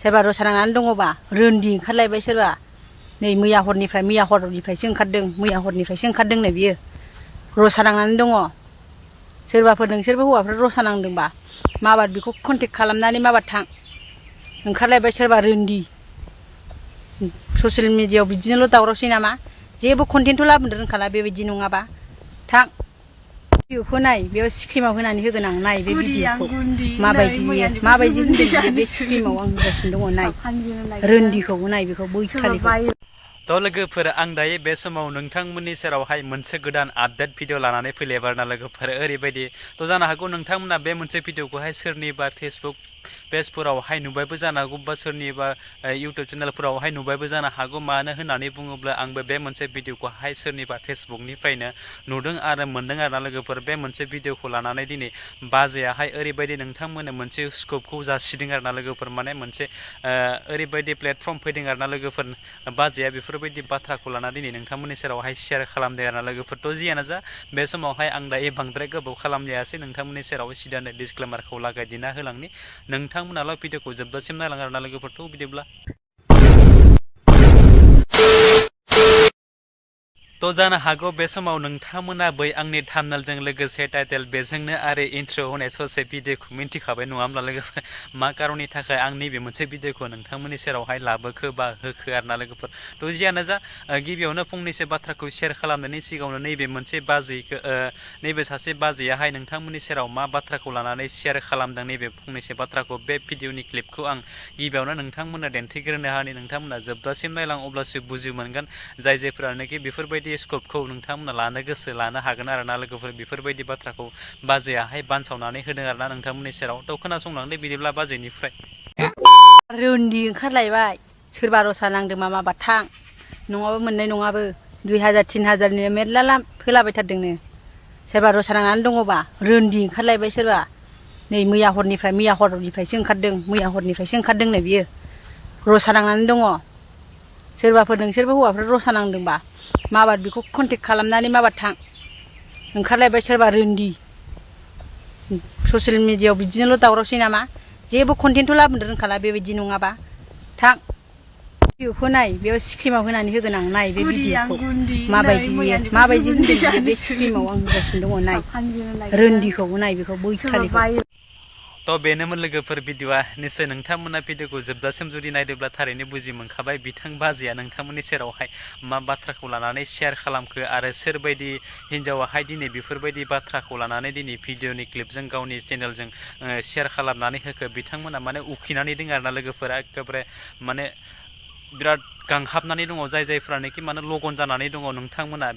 सोरबा रसा नांनानै दङबा रोन्दि ओंखारलायबाय सोरबा नै मैया हरनिफ्रायसो ओंखारदों मैया हरनिफ्रायसो ओंखारदोंनो बियो रसा नांनानै दङ सोरबाफोर नोंसोरबो हौवाफ्रा रसा नांदोंबा माबार बेखौ कन्टेक्ट खालामनानै माबार थां ओंखारलायबाय सोरबा रोन्दि ससियेल मिडियायाव बिदिनोल' दावरावसै नामा जेबो कन्टेन्टथ' लाबोनो रोंखाला बेबायदि नङाबा थां भिडिअखौ नाय बेयाव स्क्रिमाव होनानै होगोन आं नाय बे भिडिअखौ माबायदि होनदों बे स्क्रिमाव आं होगासिनो दङ नाय रोन्दिखौ नाय बेखौ बैखालिखौ तो लोगोफोर आं दायो बे समाव नोंथांमोननि सेरावहाय मोनसे गोदान आपडेट भिडिअ लानानै फैलायबाय ना लोगोफोर ओरैबायदि तो जानो हागौ नोंथांमोना बे मोनसे भिडिअखौहाय सोरनिबा फेसबुक पेजफोरावहाय नुबायबो जानो हागौ बा सोरनिबा इउटुब चेनेलफोरावहाय नुबायबो जानो हागौ मानो होननानै बुङोब्ला आंबो बे मोनसे भिडिअखौहाय सोरनिबा फेसबुकनिफ्रायनो नुदों आरो मोनदों आरोना लोगोफोर बे मोनसे भिडिअखौ लानानै दिनै बाजैयाहाय ओरैबायदि नोंथांमोननो मोनसे स्कपखौ जासिदों आरोना लोगोफोर माने मोनसे ओरैबायदि प्लेटफर्म फैदों आरोना लोगोफोर बाजैया बेफोरबायदि बाथ्राखौ लाना दिनै नोंथांमोननि सेरावहाय शेयार खालामदों आरोना लोगोफोर तो जियानो जा बे समावहाय आं दायो बांद्राय गोबाव खालामलायासै नोंथांमोननि सेराव सिदानो डिसक्लेमारखौ लागायदिना होलांनि नोंथांमोनाल' भिडिअखौ जोबजासिम नायलां आरोना लोगोफोरथ' बिदिब्ला तो जानो हागौ बे समाव नोंथांमोना बै आंनि थाम्बनेलजों लोगोसे टाइटेल बेजोंनो आरो इन्ट्र' होनाय ससे भिडिअखौ मिन्थिखाबाय नङा होमब्ला लोगोफोर मा कारननि थाखाय आं नैबे मोनसे भिडिअखौ नोंथांमोननि सेरावहाय लाबोखो बा होखो आरोना लोगोफोर तो जियानो जा गिबियावनो फंनैसो बाथ्राखौ शेयार खालामनायनि सिगाङावनो नैबे मोनसे बाजैखौ नैबे सासे बाजैयाहाय नोंथांमोननि सेराव मा बाथ्राखौ लानानै शेयार खालामदों नैबे फंनैसो बाथ्राखौ बे भिडिअनि क्लिपखौ आं गिबियावनो नोंथांमोननो दिन्थिग्रोनो हानि नोंथांमोना जोबजासिम नायलां अब्लासो बुजि मोनगोन जायफोरानोखि बेफोरबायदि स्कपखौ नोंथांमोना लानो गोसो लानो हागोन आरोना लोगोफोर बेफोरबायदि बाथ्राखौ बाजैयाहाय बानसावनानै होदों आरोना नोंथांमोननि सेराव तो खोनासंलांदो बिदिब्ला बाजैनिफ्राय रोन्दि ओंखारलायबाय सोरबा रसा नांदोंबा माबा थां नङाबा मोननाय नङाबो 2000 3000नि मेरला होलाबायथारदोंनो सोरबा रसा नांनानै दङबा रोन्दि ओंखारलायबाय सोरबा नै मैया हरनिफ्रायसो ओंखारदोंनो बियो रसा नांनानै दङ सोरबाफोर नोंसोरबो हौवाफ्रा रसा नांदोंबा माबार बेखौ कन्टेक्ट खालामनानै माबार थां ओंखारलायबाय सोरबा रोन्दि ससियेल मिडियायाव बिदिनोल' दावरावसै नामा जेबो कन्टेन्टथ' लाबोनो रोंखाला बेबायदि नङाबा थां भिडिअखौ नाय बेयाव स्क्रिमाव होनानै होगोन आं नाय बे भिडिअखौ माबायदि होनदों बे स्क्रिमाव आं होगासिनो दङ नाय रोन्दिखौ नाय बेखौ बैखालिखौ तो बेनोमोन लोगोफोर भिडिअआ निश्चय नोंथांमोना भिडिअखौ जोबजासिम जुदि नायदोंब्ला थारैनो बुजि मोनखाबाय बिथां बाजैया नोंथांमोननि सेरावहाय मा बाथ्राखौ लानानै शेयार खालामखो आरो सोरबायदि हिन्जावाहाय दिनै बेफोरबायदि बाथ्राखौ लानानै दिनै भिडिअनि क्लिपजों गावनि चेनेलजों शेयार खालामनानै होखो बिथांमोना माने उखिनानै दङ आरोना लोगोफोरा एखेबारे माने बिराद गांहाबनानै दङ जायफोरानोखि माने लगन जानानै दङ नोंथांमोना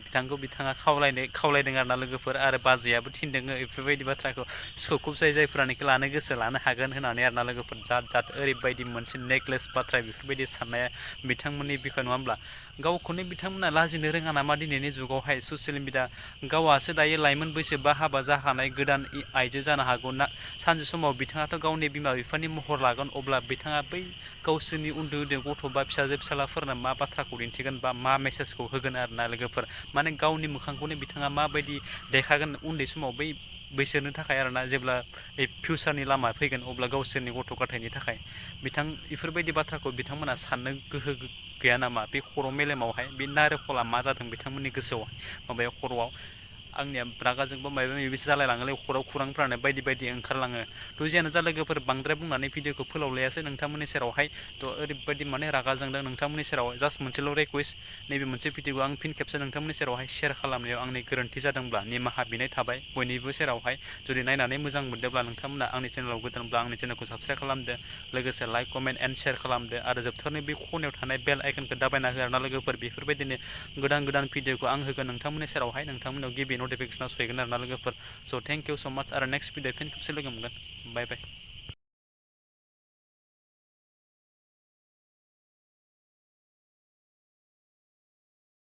बिथाङा खावलायदों आरोना लोगोफोर आरो बाजैयाबो थिनदों बेफोरबायदि बाथ्राखौ स्कपखौ जायफोरानोखि लानो गोसो लानो हागोन होननानै आरोना लोगोफोर जात ओरैबायदि मोनसे नेकलेस बाथ्रा बेफोरबायदि साननाया बिथांमोननि बिखय नङा होमब्ला गावखौनो बिथांमोना लाजिनो रोङा नामा दिनैनि जुगावहाय ससियेल मिडिया गावहासो दायो लाइमोन बैसो बा हाबा जाखानाय गोदान आइजो जानो हागौ ना सानसे समाव बिथाङाथ' गावनि बिमा बिफानि महर लागोन अब्ला बिथाङा बै गावसोरनि उन्दै गथ' बा फिसाजो फिसालाफोरनो मा बाथ्राखौ दिन्थिगोन बा मा मेसेजखौ होगोन आरोना लोगोफोर माने गावनि मोखांखौनो बिथाङा माबायदि देखागोन उन्दै समाव बै बैसोरनो थाखाय आरोना जेब्ला फिउचारनि लामा फैगोन अब्ला गावसोरनि गथ' गथायनि थाखाय बेफोरबायदि बाथ्राखौ बिथांमोना साननो गोहो गैया नामा बे खर' मेलेमावहाय बे नारेखला मा जादों बिथांमोननि गोसोआव माबायाव खर'आव आंनिया रागाजोंबो माबा माबिसो जालायलाङोलै खर'आव खुरांफ्रानो बायदि ओंखारलाङो थ' जियानो जा लोगोफोर बांद्राय बुंनानै भिडिअखौ फोलावलायासै नोंथांमोननि सेरावहाय थ' ओरैबायदि माने रागा जोंदों नोंथांमोननि सेराव जास्ट मोनसेल' रिकुवेस्ट नैबे मोनसे भिडिअखौ आं फिन खेबसे नोंथांमोननि सेरावहाय शेयार खालामनायाव आंनि गोरोन्थि जादोंब्ला निमाहा बिनाय थाबाय बयनिबो सेरावहाय जुदि नायनानै मोजां मोनदोंब्ला नोंथांमोना आंनि चेनेलाव गोदानब्ला आंनि चेनेलखौ साबस्क्राइब खालामदो लोगोसे लाइक कमेन्ट एन्ड शेयार खालामदो आरो जोबथारनाय बे खनायाव थानाय बेल आइकनखौ दाबायना हो आरोना लोगोफोर बेफोरबायदिनो गोदान भिडिअखौ आं होगोन नोंथांमोननि सेरावहाय नोंथांमोनाव गिबि नटिफिकेसनाव सहैगोन आरोना लोगोफोर स' थेंक इउ स' माच आरो नेक्स्ट भिडिअ फिन खेबसे लोगो मोनगोन बाय